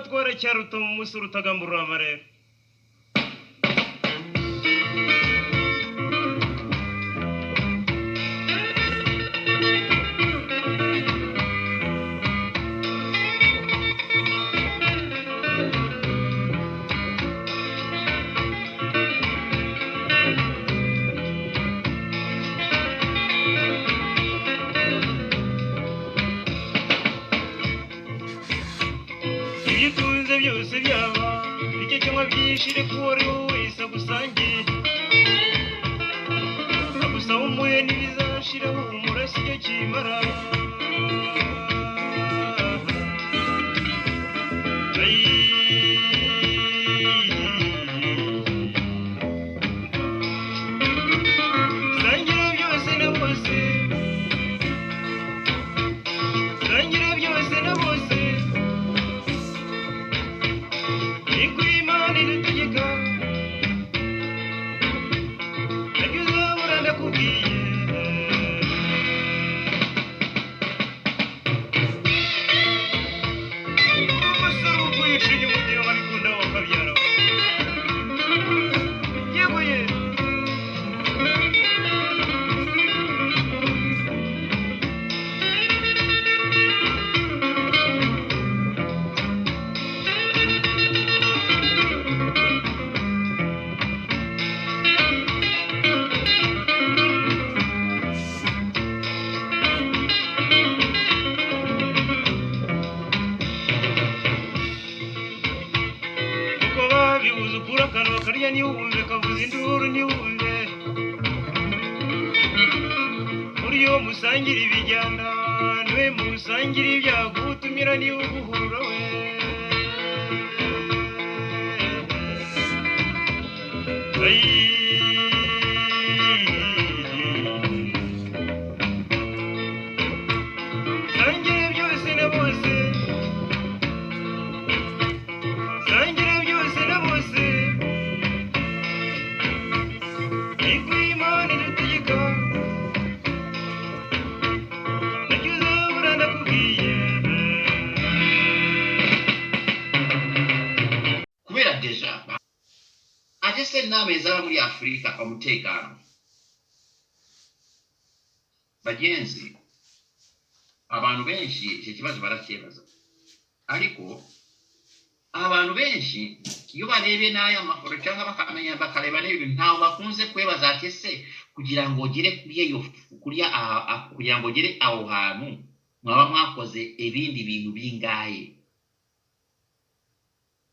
Amatwara cyaruta mu musore utagamburura amarere. Ibyo utunze byose byaba icyo cyangwa byinshi, reka uwo ari we wese agusangiye, agusaba umuhe ntibizashiraho, umurasi icyo kimara. Sangira byose na bose, sangira byose na bose, niko Imana idutegeka. Nabyo uzabura ndakubwiye. Umusore ukwica inyuma nkabikunda wakabyara yego ye. Kuko babibuze ukura akanwa karya ntiwumve, kavuza induru ntiwumve. Buryo musangira ibijyana niwe musangira ibyago, utumira niwe uguhurura we. Sangira byose na bose, sangira byose na bose, niko Imana idutegeka. Nacyo uzabura ndakubwiye. Kubera déjà ate se inama ezaba muri Afurika, umutekano, bagenzi, abantu benshi icyo kibazo baracyibaza, ariko abantu benshi iyo barebye n'aya makuru cyangwa bakamenya bakareba n'ibintu, ntabwo bakunze kwibaza ati: "Ese kugira ngo ugere kuri iyo kuri kugira ngo ugere aho hantu mwaba mwakoze ibindi bintu bingahe?"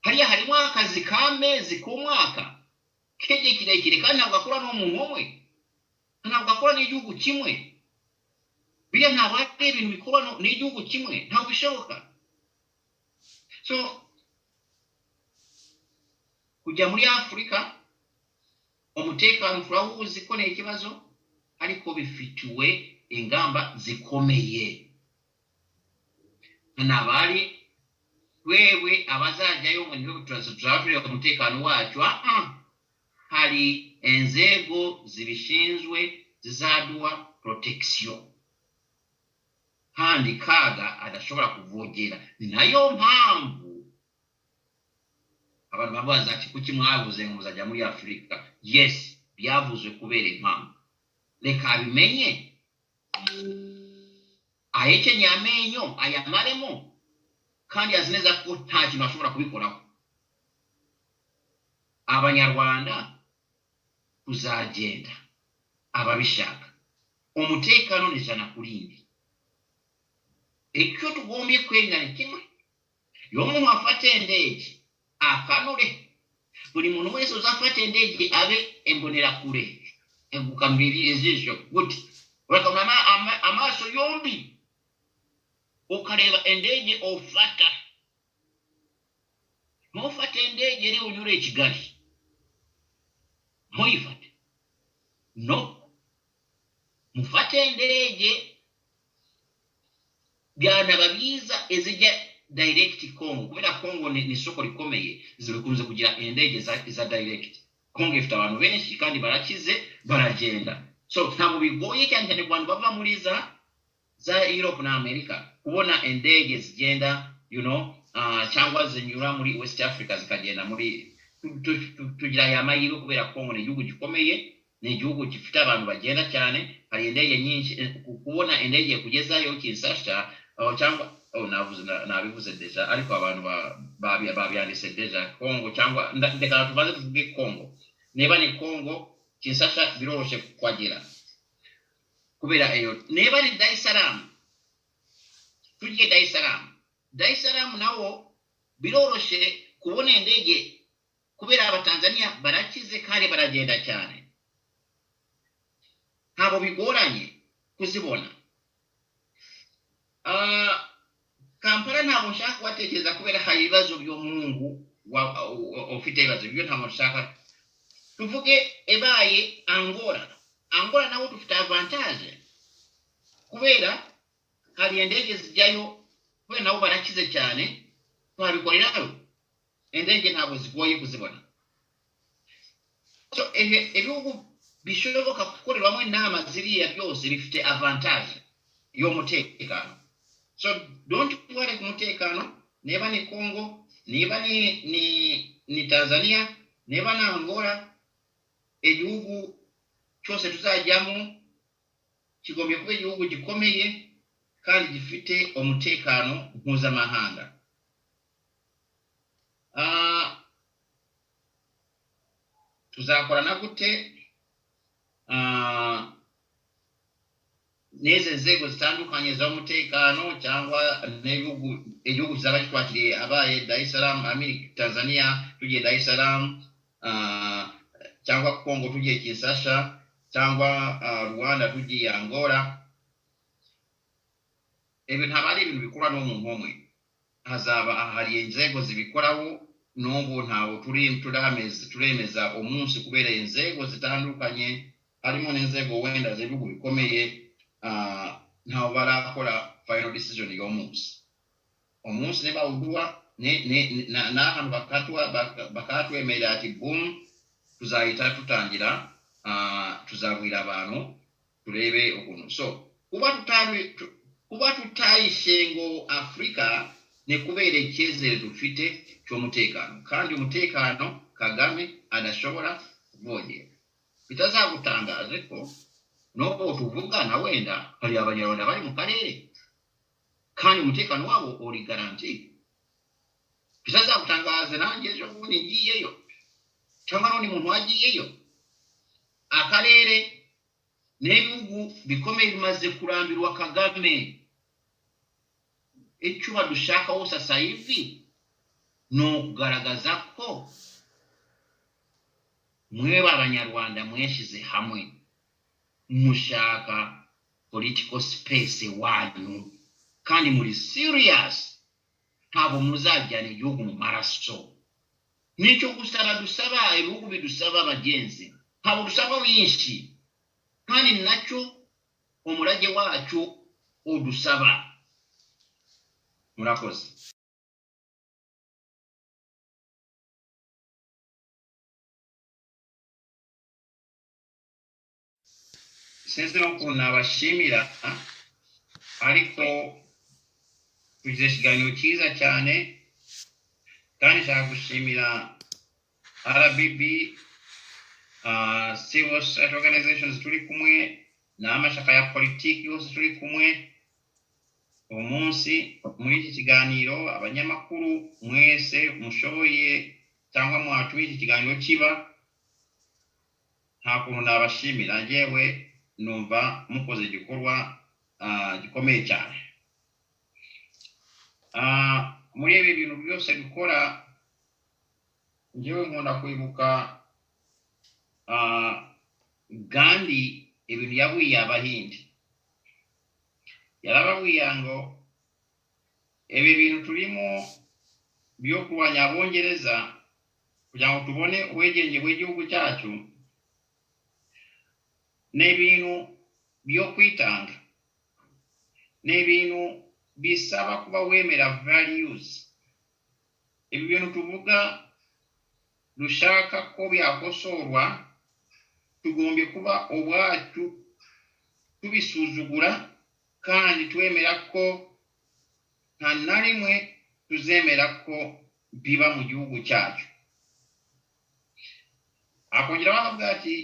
Hariya harimo akazi k'amezi, k'umwaka, k'igihe kirekire, kandi ntabwo akora n'umuntu umwe, ntabwo akora n'igihugu kimwe. Biriya ntabwo ari ibintu bikorwa n'igihugu kimwe, ntabwo bishoboka. So kujya muri Afurika, umutekano turawuzi ko ni ikibazo, ariko bifitiwe ingamba zikomeye. Ntabari wewe abazajyayo ngo niwe tuzaba tureba umutekano wacu. Ah, hari inzego zibishinzwe zizaduha protection kandi Kaga adashobora kuvogera. Ni nayo mpamvu abantu babaza ati: "Kuki mwavuze ngo muzajya muri Afurika?" Yes, byavuzwe kubera impamvu. Reka abimenye, ahekenye amenyo ayamaremo, kandi azi neza ko nta kintu ashobora kubikoraho. Abanyarwanda tuzagenda ababishaka, umutekano ni 100. Icyo tugombye kwirinda ni kimwe: iyo umuntu afata indege akanure. Buri muntu wese uzafata indege abe imbonerakure, gukanura ijisho gute, urakanura amaso yombi, ukareba indege ufata. Ntufate indege iri bunyure i Kigali, ntuyifate. No mufate indege, byanaba byiza izijya direct Congo, kubera Congo ni isoko rikomeye, zikunze kugira indege za direct. Congo ifite abantu benshi kandi barakize, baragenda. So ntabwo bigoye cyane cyane ku bantu bava muri za Europe na Amerika kubona indege zigenda. cyangwa zinyura muri West Africa zikagenda muri tugira aya mahirwe kubera Kongo ni igihugu gikomeye, ni igihugu gifite abantu bagenda cyane, hari indege nyinshi. Kubona indege kugezayo Kinshasa cyangwa navuze, nabivuze déjà, ariko abantu babyanditse déjà. Kongo cyangwa reka tubanze tuvuge Kongo. Niba ni Kongo, Kinshasa biroroshye kuhagera kubera iyo. Niba ni Dar es Salaam, tugiye Dar es Salaam, Dar es Salaam nawo biroroshye kubona indege kubera Abatanzania barakize kandi baragenda cyane, ntabwo bigoranye kuzibona. Kampala ntabwo nshaka kubatekereza kubera hari ibibazo by'umungu ufite ibibazo byo, ntabwo nshaka. Tuvuge ebaye Angola, Angola nawo dufite avantage kubera hari indege zijyayo, kubera nabo barakize cyane, twabikorerayo, indege ntabwo zigoye kuzibona. So ibihugu bishoboka gukorerwamo inama ziriya byose bifite avantage y'umutekano. So don't worry ku mutekano. Niba ni Congo, niba ni Tanzania, niba ni Angola, igihugu cyose tuzajyamo kigombye kuba igihugu gikomeye kandi gifite umutekano mpuzamahanga. Tuzakorana gute n'izi nzego zitandukanye z'umutekano cyangwa n'ibihugu, igihugu kizaba kitwakiriye, abaye Dar es Salaam, I mean Tanzania tugiye Dar es Salaam, cyangwa Congo tugiye Kinshasa, cyangwa Rwanda tugiye Angola? Ibyo ntabwo ari ibintu bikorwa n'umuntu umwe, hazaba hari inzego zibikoraho. N'ubu ntabwo turi turemeza umunsi kubera inzego zitandukanye, harimo n'inzego wenda z'ibihugu bikomeye, ntabwo barakora final decision y'umunsi. Umunsi nibawuduha n'ahantu bakatwemerera ati boom, tuzahita tutangira, tuzabwira abantu turebe ukuntu. So kuba tutayishe ngo Afurika ni kubera icyizere dufite cy'umutekano, kandi umutekano Kagame adashobora kuvogera. Bitazagutangaje ko n'ubu tuvugana wenda hari Abanyarwanda bari mu karere kandi umutekano wabo uri guarantee. Bitazagutangaza nanjye ejo bundi ngiyeyo cyangwa n'undi muntu wagiyeyo. Akarere n'ibihugu bikomeye bimaze kurambirwa Kagame. Icyo badushakaho sasa hivi ni ukugaragaza ko mwebwe Abanyarwanda mweshyize hamwe, mushaka political space wanyu kandi muri serious, ntabwo muzajyana igihugu mu maraso. Nicyo gusaba dusaba ibihugu bidusaba abagenzi, ntabwo dusaba byinshi, kandi nacyo umurage wacu udusaba. Murakoze. Sinzi n'ukuntu nabashimira, ariko tugize ikiganiro cyiza cyane, kandi nshaka gushimira RBB, civil society organizations turi kumwe, n'amashyaka ya politiki yose turi kumwe uwo munsi muri iki kiganiro, abanyamakuru mwese mushoboye cyangwa mwatumye iki kiganiro kiba. Nta kuntu nabashimira, njyewe numva mukoze igikorwa gikomeye cyane. Muri ibi bintu byose dukora, njyewe nkunda kwibuka Gandhi, ibintu yabwiye Abahindi. Yarababwiye ngo ibi bintu turimo byo kurwanya Abongereza kugira ngo tubone ubwigenge bw'igihugu cyacu ni ibintu byo kwitanga, ni ibintu bisaba kuba wemera values. Ibi bintu tuvuga dushaka ko byakosorwa, tugombye kuba ubwacu tubisuzugura kandi twemera ko nta na rimwe Tuzemera ko biba mu gihugu cyacu. Akongeraho akavuga ati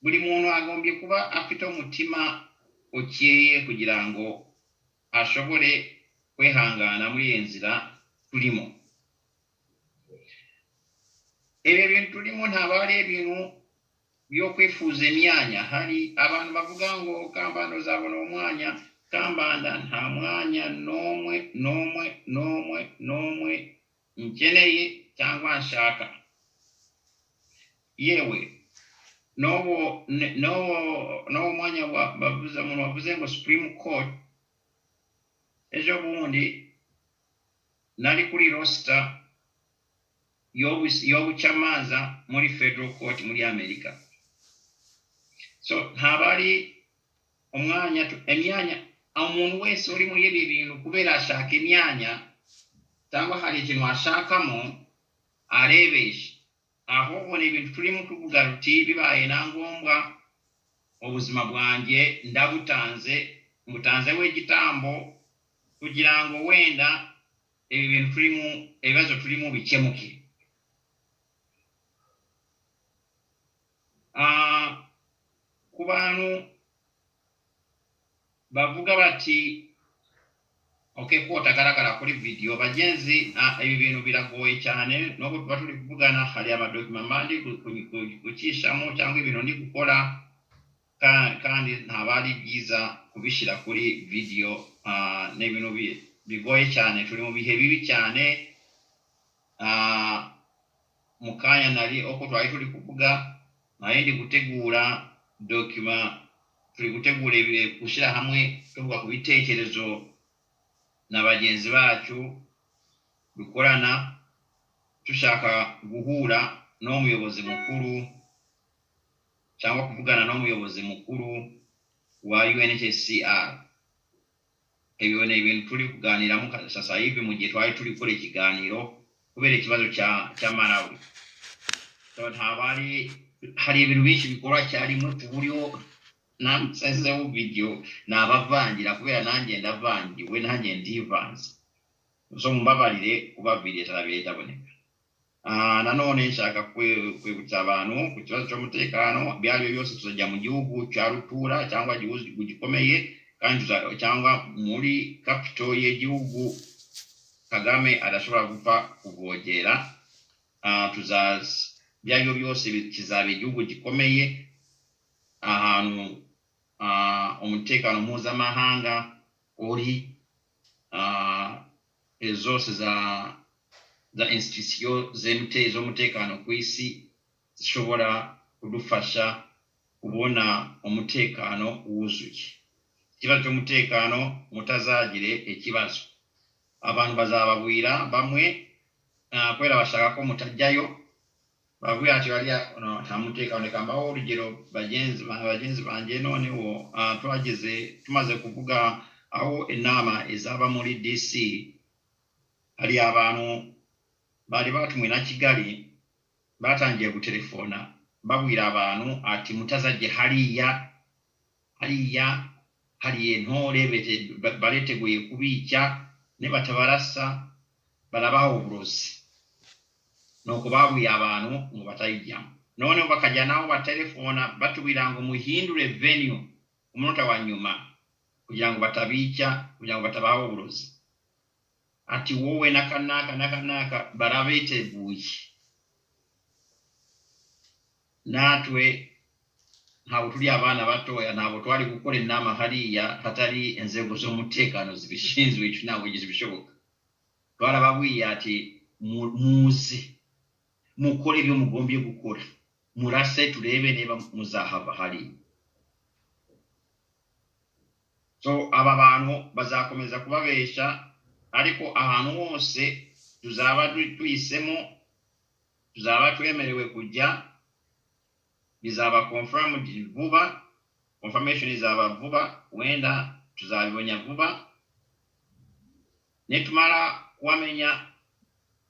buri muntu agombye kuba afite umutima ukeye kugira ngo ashobore kwihangana muri iyi nzira turimo. Ibi bintu turimo ntabwo ari ibintu byo kwifuza imyanya. Hari abantu bavuga ngo Kambanda uzabona umwanya. Kambanda nta mwanya n'umwe, n'umwe, n'umwe, n'umwe nkeneye cyangwa nshaka. Yewe, n'uwo mwanya bavuze, umuntu wavuze ngo Supreme Court, ejo bundi nari kuri roster y'ubucamanza muri federal court muri Amerika. So ntabwo ari umwanya, imyanya. Umuntu wese uri muri ibi bintu kubera ashaka imyanya cyangwa hari ikintu ashakamo, arebesha. Ahubwo ni ibintu turimo tuvuga ruti bibaye na ngombwa ubuzima bwanjye ndabutanze, mbutanzeho igitambo kugira ngo wenda ibi bintu turimo, ibibazo turimo bikemuke. Ku bantu bavuga bati okay, ko utagaragara kuri video, bagenzi, ibi bintu biragoye cyane. Nubwo tuba turi kuvugana, hari amadokima mandi gucishamo cyangwa ibintu ndi gukora, kandi ntabwo ari byiza kubishyira kuri video. Ni ibintu bigoye cyane, turi mu bihe bibi cyane. Mu kanya nari uko twari turi kuvuga, nari ndi gutegura document, turi gutegura gushyira hamwe tuvuga ku bitekerezo na bagenzi bacu dukorana, dushaka guhura n'umuyobozi mukuru cyangwa kuvugana n'umuyobozi mukuru wa UNHCR. Ibyo ni ibintu turi kuganiramo sasa hivi mu gihe twari turi gukora ikiganiro kubera ikibazo cya Malawi. So ntabwo ari, hari ibintu byinshi bikorwa cyarimwe ku buryo nansezeho video nabavangira, kubera nanjye ndavangiwe, nanjye ndivanze. So mumbabarire kuba video itaboneka. Nanone nshaka kwibutsa abantu ku kibazo cy'umutekano. Ibyo ari byo byose, tuzajya mu gihugu cya rutura cyangwa igihugu gikomeye kandi cyangwa muri capital y'igihugu Kagame adashobora gupfa kuvogera. Ibyo ari byo byose kizaba igihugu gikomeye, ahantu umutekano mpuzamahanga uri, zose za institution z'umutekano ku isi zishobora kudufasha kubona umutekano wuzuye. Ikibazo cy'umutekano, mutazagire ikibazo. Abantu bazababwira bamwe, kubera bashaka ko mutajyayo, babwira ati bariya no, nta mutekano. Reka mbaho urugero, bagenzi banjye. Noneho twageze tumaze kuvuga aho inama izaba muri DC, hari abantu bari batumwe na Kigali batangiye gutelefona babwira abantu ati mutazajye hariya, hariya hari intore bariteguye kubica, nibatabarasa barabaha uburozi. Nuko babwiye abantu ngo batayijyamo. Noneho bakajya nabo batelefona batubwira ngo muhindure venue umunota wa nyuma kugira ngo batabica, kugira ngo batabaha uburozi, ati wowe n'akanaka n'akanaka barabiteguye. Natwe ntabwo turi abana batoya, ntabwo twari gukora inama hariya hatari inzego z'umutekano zibishinzwe. Icyo ntabwo bishoboka. Twarababwiye ati muze mukore ibyo mugombye gukora, murase turebe niba muzahava hariya. So aba bantu bazakomeza kubabesha, ariko ahantu hose tuzaba tuhisemo, tuzaba twemerewe kujya, bizaba confirmed vuba, confirmation izaba vuba, wenda tuzabibona vuba. Nitumara kuwamenya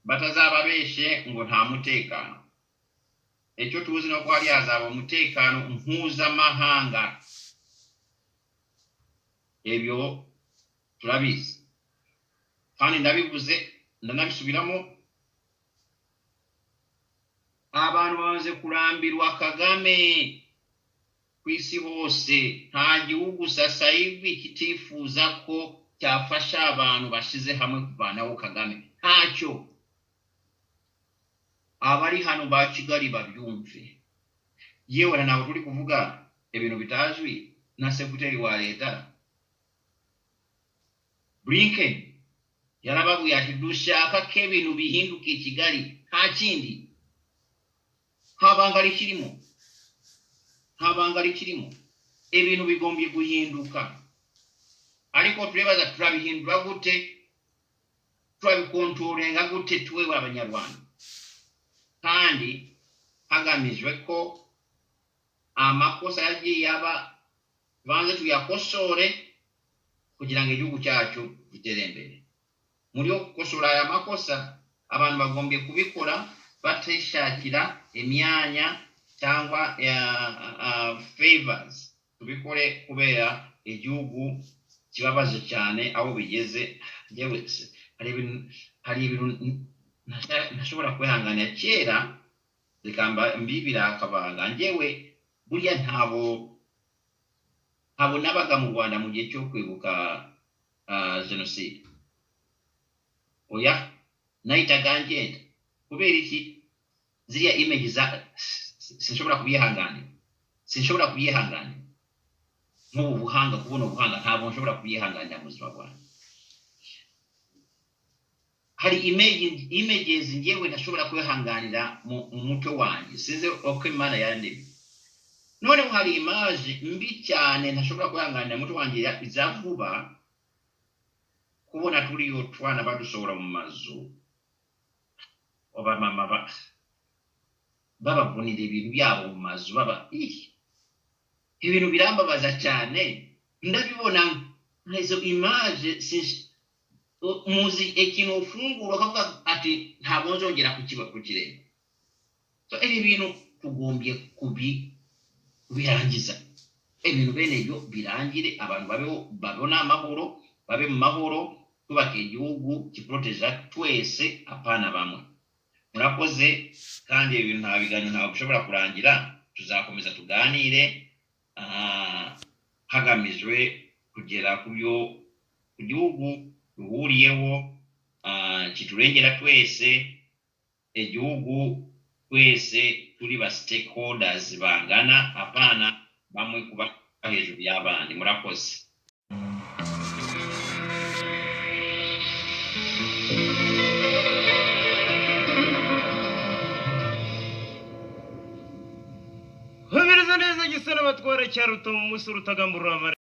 batazababeshe ngo nta mutekano. Icyo tuzi ni uko hariya hazaba umutekano mpuzamahanga, ibyo turabizi. Kandi ndabivuze, ndanabisubiramo, abantu bamaze kurambirwa Kagame ku isi hose. Nta gihugu sasa hivi kitifuza ko cyafasha abantu bashize hamwe kuvanaho Kagame, ntacyo. Abari hano ba Kigali babyumve. Yewe, ntabwo turi kuvuga ibintu bitazwi na secretary wa leta Blinken yarababwiye ati dushaka ko ibintu bihinduka i Kigali, nta kindi, nta banga rikirimo, nta banga rikirimo. Ibintu bigombye guhinduka, ariko turibaza turabihindura gute, turabikontrolinga gute twewe Abanyarwanda, kandi hagamijwe ko amakosa yagiye aba banze tuyakosore kugira ngo igihugu cyacu gitere imbere. Muri yo gukosora aya makosa, abantu bagombye kubikora batishakira imyanya cyangwa favors. Tubikore kubera igihugu kibabaje cyane aho bigeze. Njyewe hari ibintu ntashobora kwihanganira. Kera, reka mbibira akabanga, njyewe burya ntabo nabaga mu Rwanda mu gihe cyo kwibuka jenoside. Oya, nahitaga ngenda. Kubera iki? Ziriya image za sinshobora kubyihanganira, sinshobora kubyihanganira. Nk'ubu buhanga, kubona ubuhanga, ntabwo nshobora kubyihanganira mu buzima bwanjye. Hari images njyewe ntashobora kwihanganira mu mutwe wanjye, sinzi uko Imana yandemye. Noneho hari image mbi cyane ntashobora kwihanganira mu mutwe wanjye za vuba, kubona turiyo twana badusohora mu mazu, abamama babavunira ibintu byabo mu mazu, baba ih, ibintu birambabaza cyane. Ndabibona izo image, muzi ikintu ufungura ukavuga ati ntabwo nzongera kukireba. So ibi bintu tugombye kubirangiza, ibintu bene ibyo birangire, abantu babeho, babone amahoro, babe mu mahoro, twubake igihugu kiporoteja twese, apana bamwe. Murakoze. Kandi ibi bintu nta biganiro, ntabwo bishobora kurangira. Tuzakomeza tuganire, hagamijwe kugera ku byo ku gihugu duhuriyeho, kiturengera twese, igihugu twese turi ba stakeholders bangana, apana bamwe kuba hejuru y'abandi. Murakoze. Hobereza neza gisa n'abatwara cyaruta mu munsi rutagamburura.